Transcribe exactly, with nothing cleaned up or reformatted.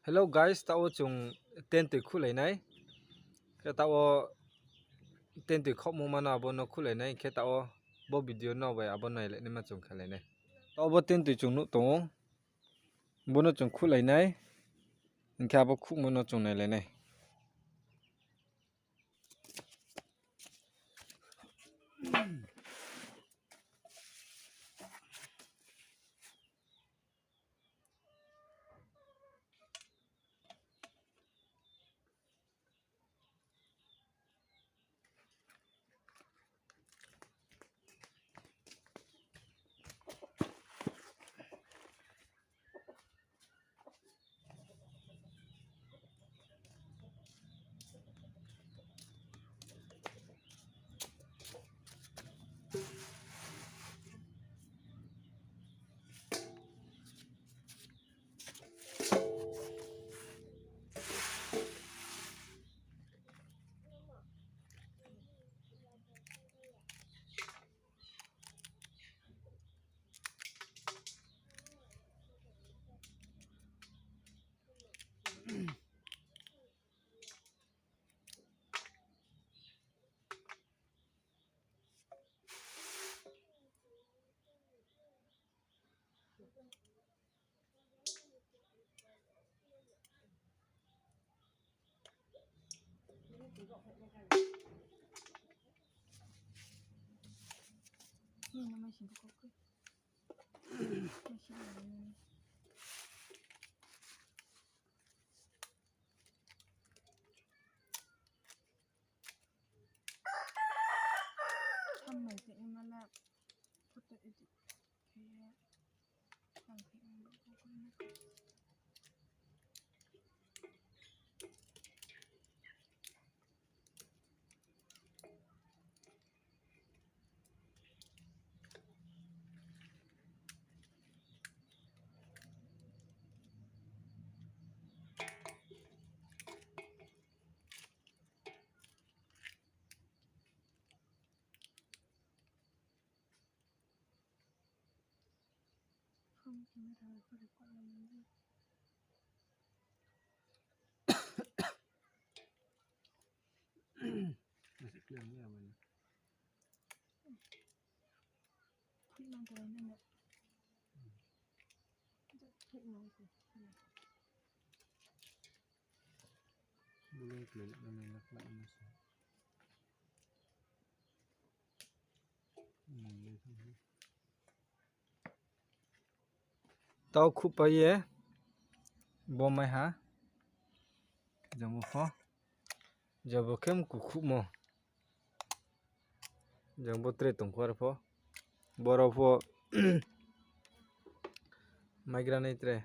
Hello guys, taoh wo chung tentoi khuhlai nai. Khe taoh wo tentoi khaohmo mano abo no khuhlai nai. Khe taoh wo bo video no bai abo nailai naima chung khelai nai. Taoh wo bo tentoi chung nuh tong ou. Bo no chung khuhlai nai. Hing khe abo khuhmo no chung nailai nai. Thumbnail tei mala photo edit khe ye. Phone camera record la nang di. Masih clear ni apa ni? Khui nang koi nang. Khui nang koi. Belum clear, belum clear masih. Taoh khuhpai ye, bo mai ha, jang bo pho, jang bo khe mku khuhmo, jang bo tre tong kho aro pho, boro pho, maigra nai tre.